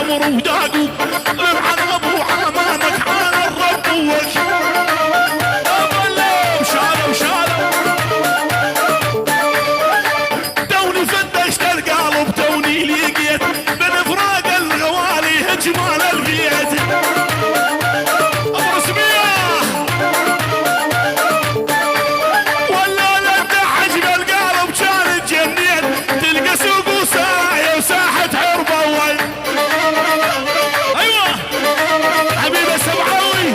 الخمر وداقوا لمعن ابو عمامك على الرب وش شالوا شالوا توني فتشت القلب توني لقيت من فراق الغوالي هجمال البيت ابو رسمية ولا لا تحج بالقلب كان تجنيت تلقى سوق وسرايا وساحة حرب اول. ايوه حبيب السبعاوي.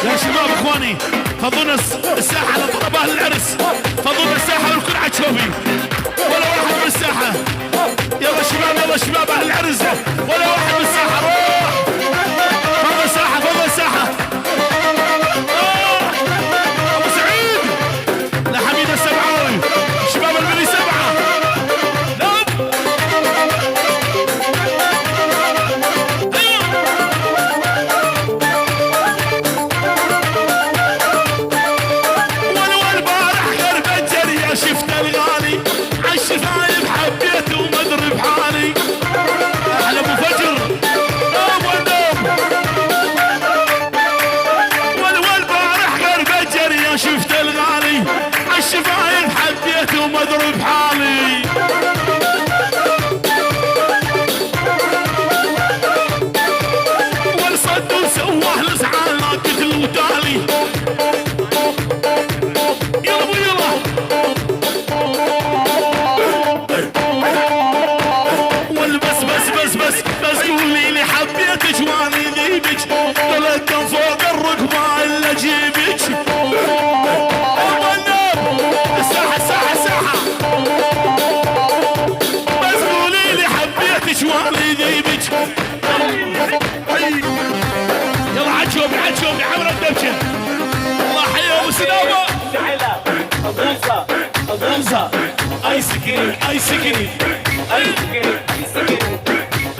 يا شباب اخواني فضونا الساحة لطلب اهل العرس، فضونا الساحة والكل عتشوفي ولا واحد من الساحة. يلا شباب يلا شباب اهل العرس ولا واحد من الساحة، روح فضوا الساحة فضوا الساحة. ابو سعيد لحميد السبعاوي شباب البني سبعة. نعم ايوه ولو البارح غرب الجرية شفت الغالي عالشفايف حبيت ومدري بحالي. احلى ابو فجر نوم والنوم. ولو البارح غرب الجرية شفت الغالي عالشفايف حبيت ومدري بحالي. والصد وسواه لزعل قتل وتالي. يلا ابو يلا والبس بس بس بس بس قولي لي حبيتك واني ذيبك طلعت فوق الركبة الا اجيبك. الساحة الساحة الساحة بس قولي لي حبيتك واني ذيبك. يلا عجوبي عجوبي عمر الدبشه. الله حيا ابو سلامه. ابو ايس كريم ايس كريم ايس كريم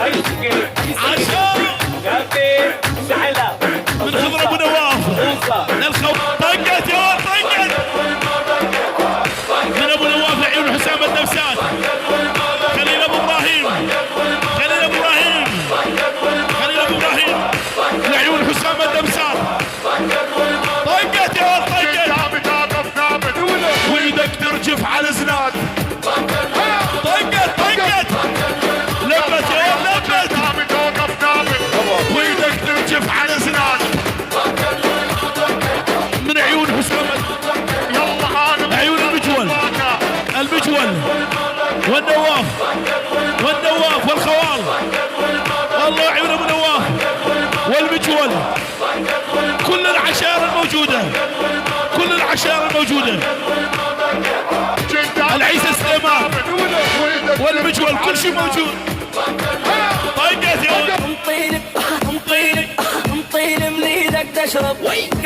ايس كريم عشان من خضر ابو نواف للخو طقت يا طقت من ابو نواف لعيون حسام الدبسات. خليل ابو ابراهيم خليل ابو ابراهيم خليل ابو ابراهيم لعيون حسام الدبسات. طقت يا طقت ويدك ترجف على زناد. طقت طقت لبت يا لبت ويدك ترجف على زناد من عيون حسام عيون المجول المجول والنواف والنواف والخوال. الله عيون ابو نواف والمجول كل العشائر الموجودة كل العشائر الموجودة العيسى سليمان والمجول كل شيء موجود. طقت يا انطيني انطيني انطيني من ايدك تشرب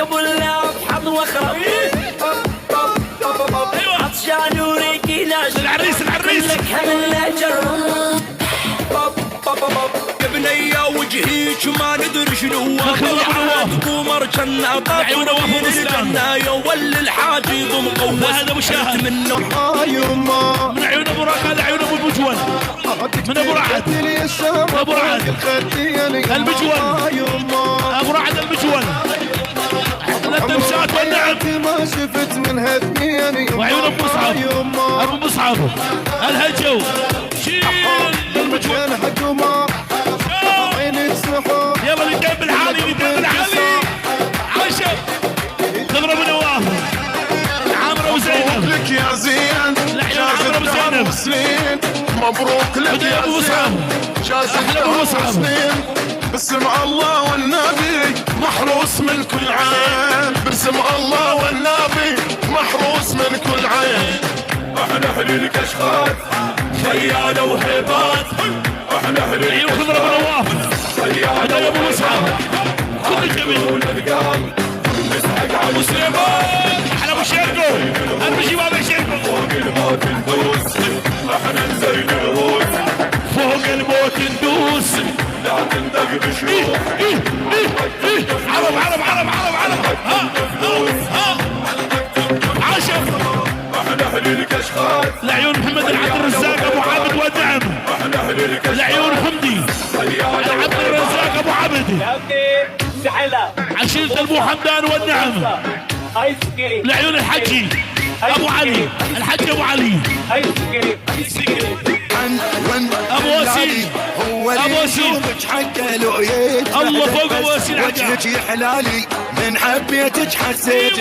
قبل لا اضحط واخرب. ايوه عطشان وريقي ناشف العريس العريس لك هم لا جرب. يا بنيا وجهيك ما ندري شنو هو خضر أبو نواف. قمر جنة عيون نواف أبو سلام. جنة يا ول الحاجب مقوس هذا أبو شاهد. منه من عيون ابو رقاد لعيون ابو المجول من ابو رعد ابو رعد المجول ابو رعد المجول الدبسات والنعم ما شفت منها اثنين وعيون ابو مصعب ابو مصعب الهجو شيل المجول يلا اللي العالي اللي العالي عشا خضر ابو نواف عامر ابو زينب لك يا زين عامر ابو زينب سنين مبروك لك يا ابو مصعب احلى ابو مصعب باسم الله والنبي محروس من كل عين باسم الله والنبي محروس من كل عين. احنا حليل الكشخات خيالة وهيبات احنا حليل عيون خضر ابو نواف خيالة ابو مصعب كل جميل ابو سليمان احلى ابو شيركو انا بجي بابا شيركو. فوق الموت ندوس احنا نزين الروس فوق الموت ندوس لا تندق بشروح. إيه إيه إيه عرب عرب عرب عرب عرب ها ها ها عشر احنا لعيون حمدي، عبد الرزاق ابو عبد، عشيرة ابو حمدان والنعم. لعيون الحجي ابو علي، الحجي ابو علي، ابو وسيم، ابو وسيم، الله فوق ابو وسيم. وجهك يحلالي من حبيتك حسيت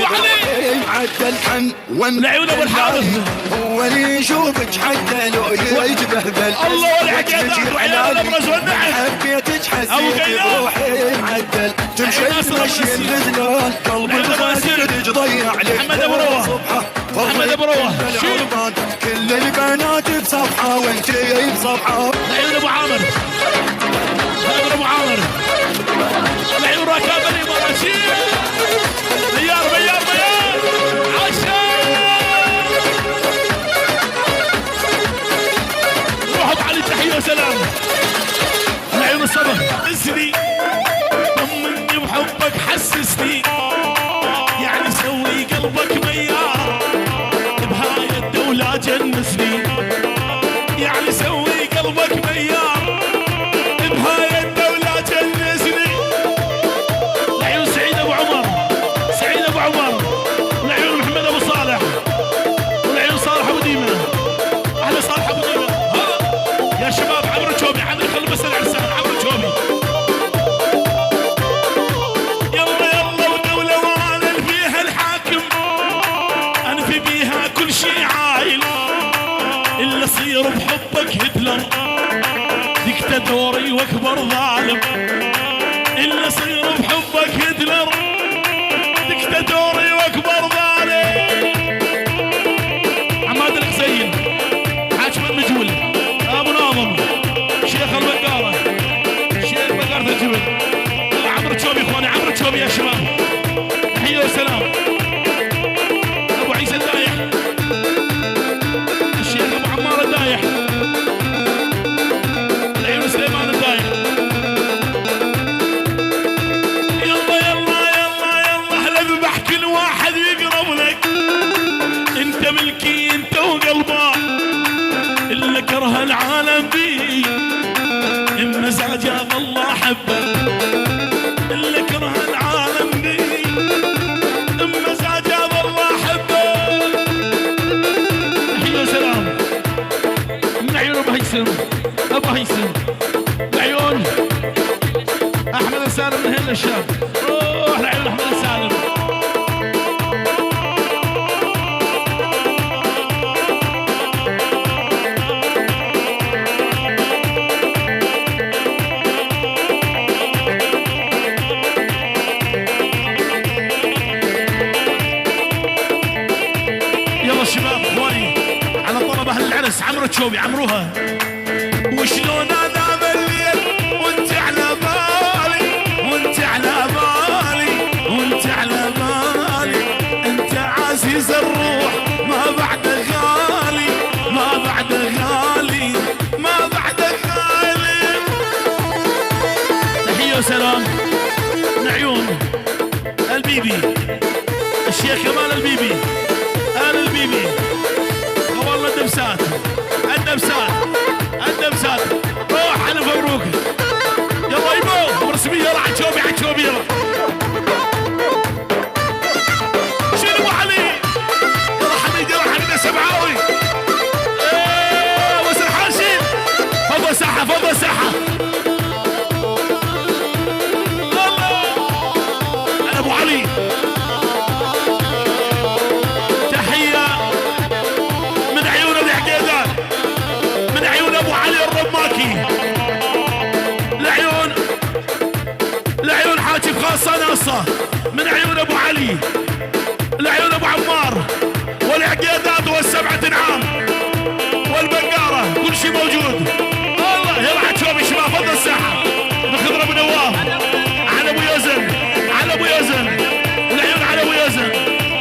عدل حن لعيون ابو الحارث، هو اللي يشوفك حتى لو يتبهذل. الله والعجل وعيال الابرز والنعم. حبيتك حسيت بروحي معدل، تمشي مشي الغزلان قلبي الخاسر ضيع لك. محمد ابو روى، محمد ابو روى، كل البنات بصفحه وانت بصفحه. لعيون ابو عامر، لعيون ابو عامر، لعيون راكان الامارات. ميار ميار ميار عشان روحوا بعلي، تحيه وسلام. لعيون الصبر اسري طمني بحبك حسسني، يعني سوي قلبك ميار بهاي الدولة جنسني، يعني سوي قلبك ميار بهاي الدولة جنسني. لعيون سعيد ابو عمر، سعيد ابو عمر، لعيون محمد ابو صالح، ولعيون صالح ابو ديمه، اهلا صالح ابو ديمه. يا شباب عمرو تشوبي، عمرو خلوا بس العرسان عمرو تشوبي. يلا يلا ودولة وانا فيها الحاكم، انفي بيها كل شي عايل، الا صير بحبك هتلر ديكتاتوري واكبر ظالم، الا صير بحبك هتلر ديكتاتوري واكبر ظالم. عماد الحسين، حاكم المجهول، ابو ناظم، شيخ البقاره، شيخ بقاره الجبل. عمرو تشوبي اخواني، عمرو تشوبي يا شباب، تحيه وسلام. ابو عيسى الدايح، الشيخ ابو عمار الدايح، العيون سليمان الدايح. يلا يلا يلا يلا هلا اذبح كل واحد يقرب لك، انت ملكي انت وقلبك اللي كره العالم بي، بمزاجه الله حبك، اللي كره العالم بي بمزاجه الله حبك. تحية وسلام من عيون ابو هيثم، ابو هيثم، لعيون احمد السالم من هنا الشام. روح لعيون احمد السالم. يلا الشباب اخواني على طلب اهل العرس عمرو تشوبي، عمروها. وشلون انام الليل وانت على بالي، وانت على بالي، وانت على بالي، انت عزيز الروح ما بعد غالي، ما بعد غالي، ما بعد غالي. تحية وسلام من عيون البيبي، الشيخ كمال البيبي، آل البيبي، والله الدبسات، الدبسات، الدبسات. روح على مبروك. يلا يبو رسمية، يلا عالشوبي، عالشوبي، يلا شنو ابو علي، يلا حميد، يلا حميد السبعاوي. ايه وسر حاشي، فضل ساحة، فضل ساحة. يلا انا ابو علي. تحية من عيون ابي عقيدان، من عيون ابو علي الرماكي، لعيون، لعيون حاجب خاصة ناصة، من عيون ابو علي، لعيون ابو عمار والعقيدات والسبعة انعام والبقارة، كل شيء موجود. الله يلا عالشوبي شباب، فضل الساحة من خضر ابو نواف، على ابو يزن، على ابو يزن، العيون على ابو يزن،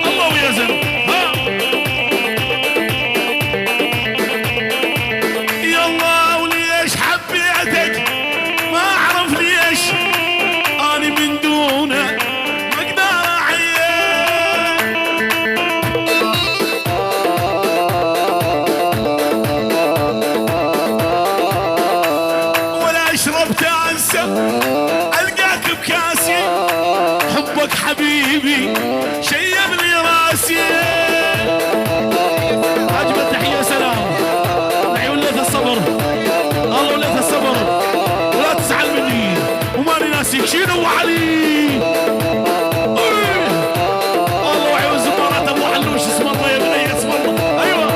الله ابو يزن. ها يلا وليش حبيتك ما اعرف ليش، اني من دونه ما اقدر اعيش. شربت انسى القاك بكاسي، حبك حبيبي شيب لي راسي. اجمل تحية وسلام لعيون ليث الصبر، الله وليث الصبر، ولا تزعل مني وماني ناسيك. شيلو وعلي الله وعيون زمارات ابو علوش، اسم الله يا بني اسم الله. ايوه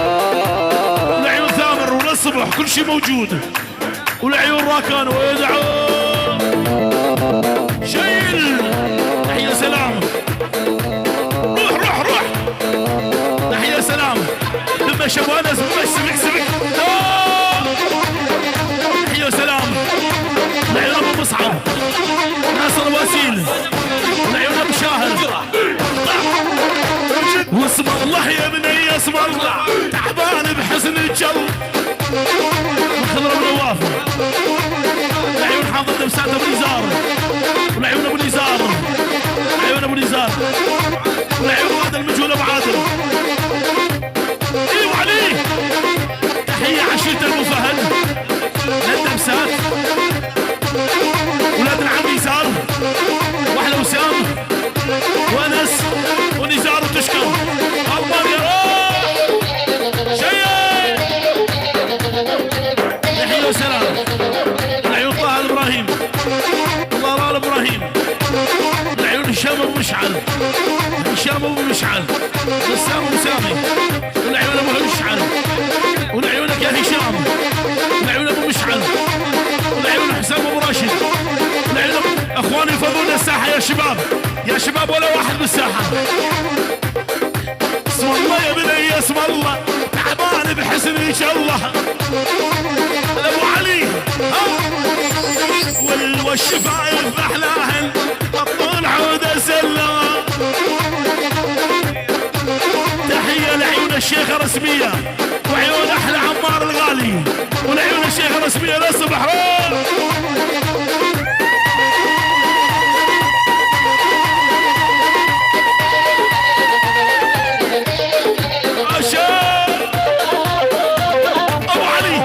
ولعيون ثامر وللصبح كل شيء موجود، ولعيون راكان ويدعو شيل. تحية سلام، روح روح روح. تحية سلام لما شبانس بس سبك سبك. تحية سلام لعيون ابو مصعب، ناصر واسيل، لعيون ابو شاهر. واسم الله يا بني اسم الله، تعبان بحزن الجو. خضر ابو نواف، لعيون حافظ دبسات ابو نزار، ولعيون ابو نزار، لعيون ابو نزار، ولعيون هذا المجهول ابو عادل. ايوه علي. تحية عشيرة ابو فهد للدبسات، ولاد العم نزار واحلى وسام وانس ونزار وتشكر المانيا. شيء تحية وسلام لعيون طه ابراهيم، الله ابراهيم، لعيون هشام ابو مشعل، هشام ابو مشعل، بسام ابو سامي، ولعيون ابو مشعل، ولعيونك يا هشام، ولعيون ابو مشعل، ولعيون حسام ابو راشد، ولعيون اخواني فضلنا الساحة يا شباب، يا شباب ولا واحد بالساحة. اسم الله يا بني اسم الله، تعبان بحزن ان شاء الله. ابو علي ها والشفايف احلاهن الطول عود سلام. تحية لعيون الشيخه رسمية وعيون احلى عمار الغالي، ولعيون الشيخه رسمية للصبح. ابو علي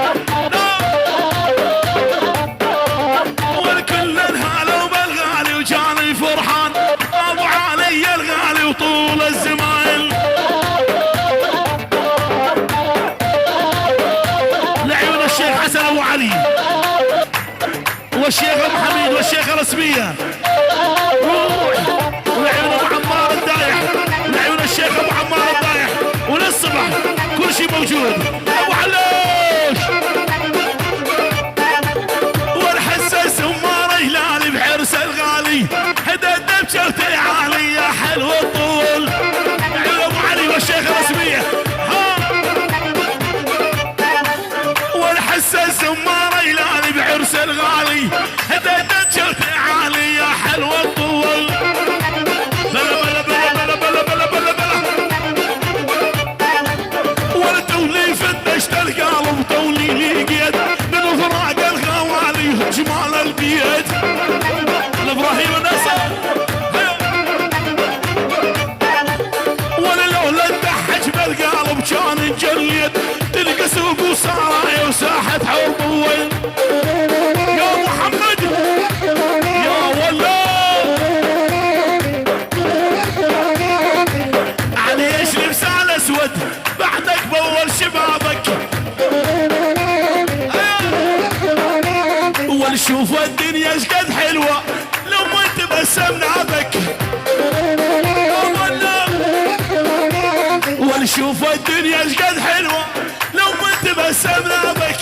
والكل انهالوا بالغالي وجاني فرحان ابو علي الغالي وطول الزمان. لعيون الشيخ حسن ابو علي والشيخ ابو حميد والشيخة رسمية، روح. ولعيون ابو عمار الدايح، ولعيون الشيخ ابو عمار الدايح، وللصبح كل شيء موجود. ابو علوش والحساس سمار هلالي بحرس الغالي، هدى دبشرتي عالي يا حلو الطول. لعيون ابو علي والشيخ رسمية ها والحساس سمار هلالي بعرس الغالي، هدى دبشرتي عالي يا حلو الطول. بلا بلا بلا بلا بلا بلا بلا بلا والتولي فتشت القلب تولي لقيت من فراق الغوالي جمال البيت. الابراهيم النصر ولا لولا الدحج بالقلب كان انجليت، تلقى سوق وسرايا وساحة حرب. وين يا محمد يا ولا عليش لبس على اسود بعدك بول شبابك، ونشوف الدنيا شقد حلوة لو ما تبسم نابك، ونشوف الدنيا شقد حلوة لو ما تبسم نابك.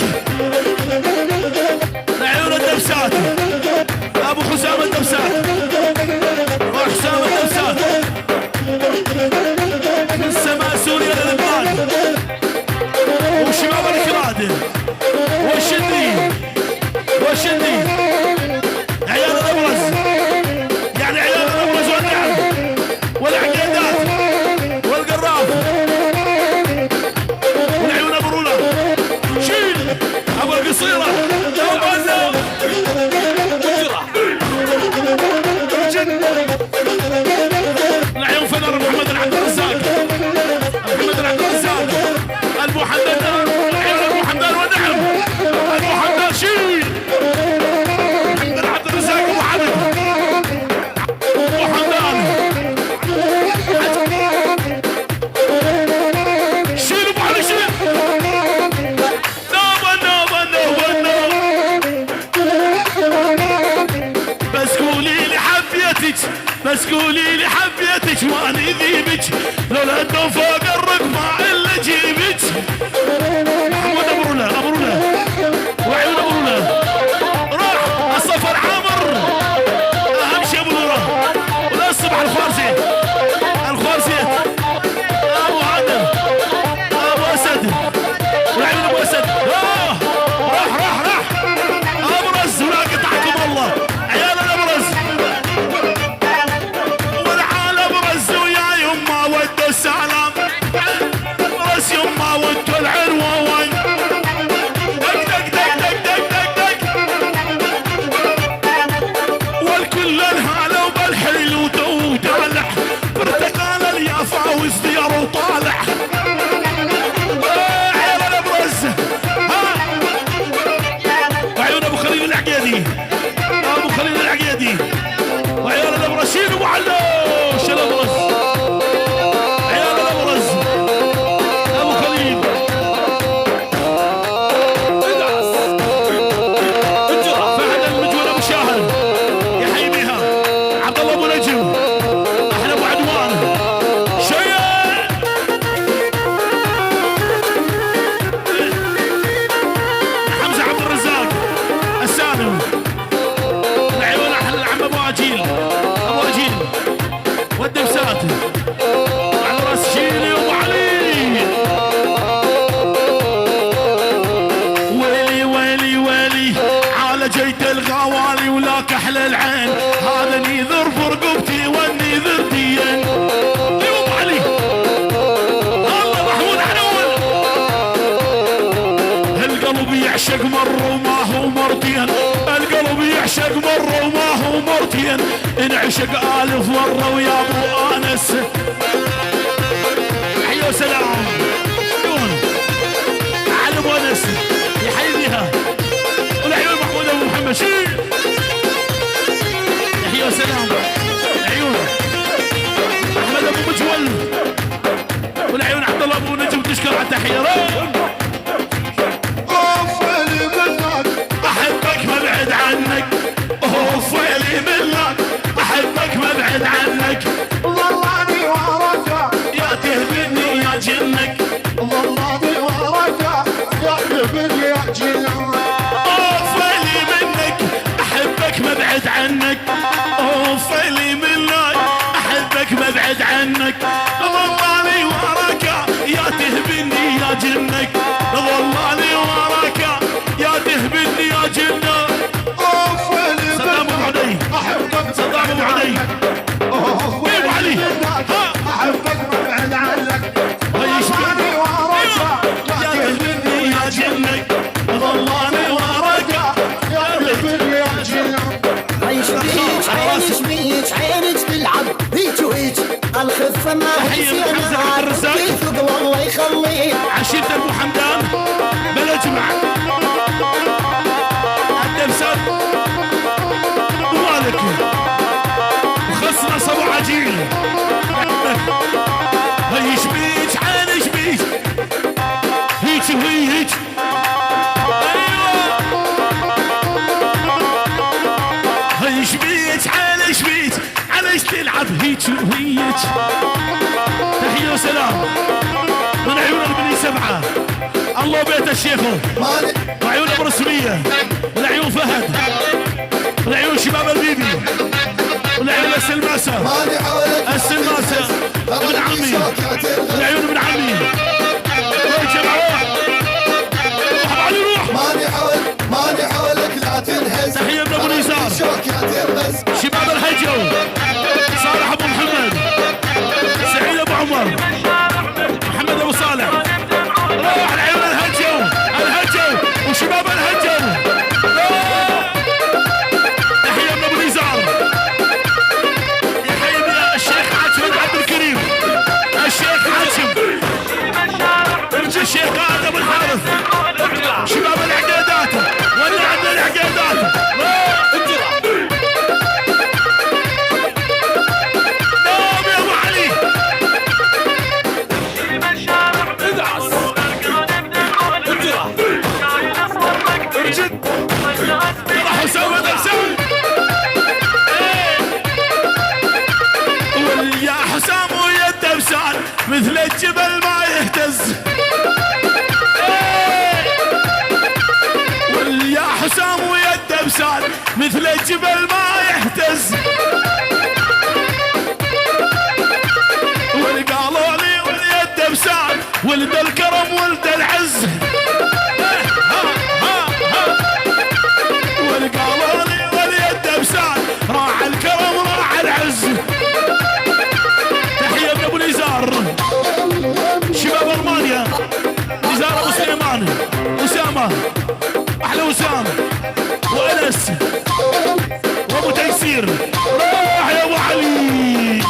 لعيون الدبسات ابو حسام الدبسات وحسام الدبسات من سماء سوريا للبنان، وشباب الكراد والشندي والشندي عيال الابرز، يعني عيال الابرز والنعم والعقيدات والقراف والعيون ابو رولا. شيل ابو القصيرة. بس قولي لي حبيتك واني ذيبك، لولا انه فوق الركبة الا جيبك. محمود ابو رولا، ابو رولا وعيون ابو رولا. روح الصفر عامر، اهم شيء ابو نوره. ولا الصبح الخوارزي، الخوارزي ابو عادل، ابو اسد، وعيون ابو اسد. راح راح راح ابرز ولا قطعكم الله عيال الابرز والعالم رز ويا يما ودوا السلام. رز يما ودوا العنوة وين. دق دق دق دق دق دق دق. والكل الهالة وبالحيل ودالع، برتقال اليافا وازديار وطالع. عيال الابرز. ها وعيون ابو خليل العقيدي، ابو خليل العقيدي وعيال الابرشين ابو علوش الابرز. عيال الابرز ابو خليل. فهد المجول ابو شاهر يحيي بيها. عبد الله ابو نجم، احلى ابو عدوان. شيء حمزة عبد الرزاق السالم. العيون احلى العم ابو عجيل، ابو عجيل والدبسات على راس شيلي وابو علي. ويلي ويلي ويلي على جيت الغوالي ولا كحل العين، هذا نيذر برقبتي والنيذر دين. ايوه ابو علي، الله محمود عنون. القلب يعشق مرة وما هو مرتين، القلب يعشق مرة وما هو مرتين، انعشق آلف مرة ويا ابو انس. حيا وسلام عيون على ابو انس يحيي بها. والعيون محمود ابو محمد شيل. تحية وسلام عيون احمد ابو مجول. والعيون عبد الله ابو نجم تشكر على التحية. اوف ويلي منك احبك ما بعد عنك، اوف ويلي منك احبك ما بعد عنك، ضلاني وراك يا تهبني يا جنك، ضلاني وراك يا تهبني يا جنك. اوف ويلي منك احبك ما بعد عنك، اوف ويلي منك احبك ما بعد عنك، ضلاني وراك يا تهبني يا جنك، ضلاني وراك يا تهبني يا جنك. اوف ويلي صدام ابو عدي، احبك صدام ابو عدي. اوف ابو علي. منك ها. احبك ما بعد عنك، هاي ضلاني وراك يا يا تهبني يا جنك، ضلاني وراك يا تهبني يا جنك. عيش بيك عيش بيك عينك تلعب هيك وهيك، الخفة ما تحية هي من حمزة عبد الرزاق. كيف والله يخليك. عشيرة ابو حمدان بلا جمع الدبسات ابو مالك وخصنا صبو عجيل. هيش بيك عينش بيك هيك وهيك. ايوه هيش بيك عينش بيك عليش تلعب هيك وهيك. تحية وسلام من عيون البني سبعة، الله بيت الشيخ وعيون ابو رسمية، والعيون فهد، والعيون شباب البيبي، والعيون السلماسة، السلماسة ابن عمي، والعيون ابن عمي. روح جماعة روح، روح ابو علي روح. ماني حولك ماني حولك لا تنهز. تحية من ابو نزار شباب الهجو، صالح ابو محمد، سعيد ابو عمر، محمد ابو صالح. روح العيون الهجو، الهجو وشباب الهجو. تحية من ابو نزار. يحيي بها الشيخ عجم عبد الكريم، الشيخ عجم، الشيخ قائد ابو الحارث، شباب العقيدات ولا عندنا العقيدات. مثل الجبل ما يهتز. واللي قالوا لي ولي الدبسان ولد الكرم ولد العز. ها ها ها. واللي قالوا لي ولي الدبسان راع الكرم راع العز. تحية من ابو نزار، شباب المانيا، نزار ابو سليمان، اسامة، احلى وسام، وانس، وابو تيسير. راح يا ابو علي.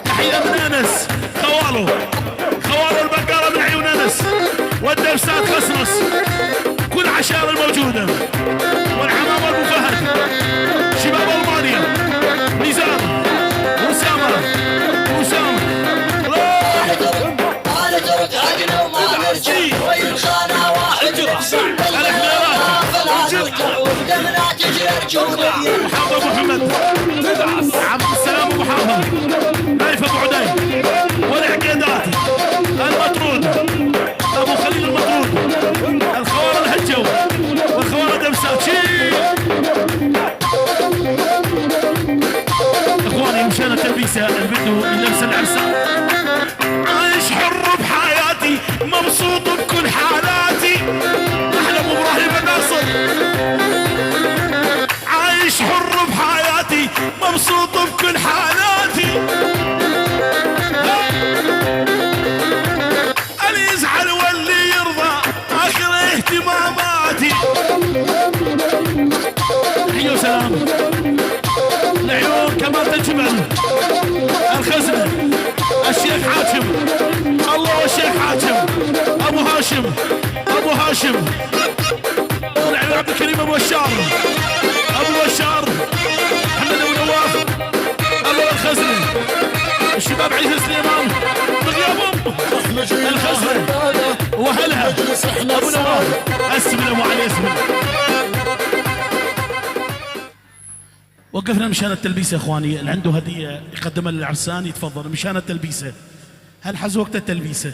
تحية من انس، خواله خواله البقرة من عيون انس، والدبسات خصنص، كل عشائر الموجودة، والعمام ابو فهد، شباب المانيا، نزار، اسامة، اسامة. راح نترك عقنا وما نرجع ويلخانا واحد فلا نرجع ودمنا تجري رجولنا. محافظ محمد عبد السلام ابو حافظ، نايف ابو عدي، والعقيدات المطرود ابو خليل المطرود، الخوار الهجو والخوار دمسات. اخواني مشان التلبيسه اللي بده يلبس العرسان. عايش حر بحياتي، مبسوط بكل حالاتي، احلى ابو ابراهيم الناصر. عايش حر بحياتي، مبسوط بكل حالاتي، اللي يزعل واللي يرضى اخر اهتماماتي. تحية وسلام لعيون كمال الجبل، الخزنة، الشيخ حاتم، الله والشيخ حاتم، ابو هاشم، ابو هاشم، العيون عبد الكريم ابو بشار، ابو بشار، محمد ابو نواف، الله الخزنة، الشباب عيسى سليمان بغيابهم، الخزنة واهلها، ابو نواف، اسم ابو علي اسم. وقفنا مشان التلبيسه يا اخواني، اللي عنده هديه يقدمها للعرسان يتفضل مشان التلبيسه. هل حز وقت التلبيسه؟